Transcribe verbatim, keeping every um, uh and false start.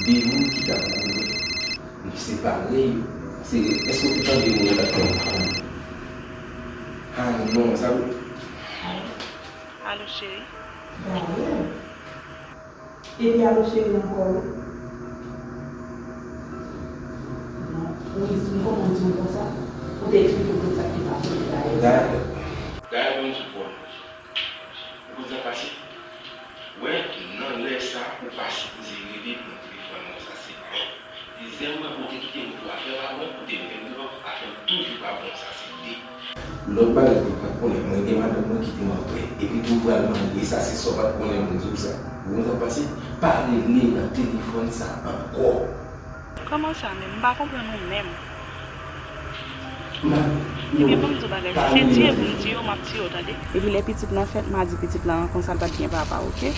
E ou ki ta pou kouvri. Nou separe yo. Se, èske w te tande moun yo t ap fè yon kouri? Ha non, sa w. Alo, cheri. Dayè. Epi alo, cheri, ankò, wi. Non, Wiz, m konprann di w konsa. Ou te eksplike w tout sa k te pase dayè. Dayè. Dayè, ban m di w, bò. Ou konn sa k pase? Wè, nan lè sa, ou pa sipoze rele pran telefòn mwen, sa se yon. Dezyèm mwen, ou te kite m pou afè pa bon, ou te menm lò, afè m toujou pa bon, sa se de. Lòt bagay ke m pa t konnen, mwen gen madanm mwen ki te mwen prè, epi tou pral marye, sa se sa w pa t konnen, mwen di w sa. Ou konn sa k pase? Pa rele nan telefòn sa ankò. Kòman sa menm? M pa konprann ou menm. Ebyen, ban m di w bagay, si se tiye pou m tiye w, m ap tiye w, tande. Epi lè pitit lan fèt, m a di pitit lan konsa l pa t gen papa, oke?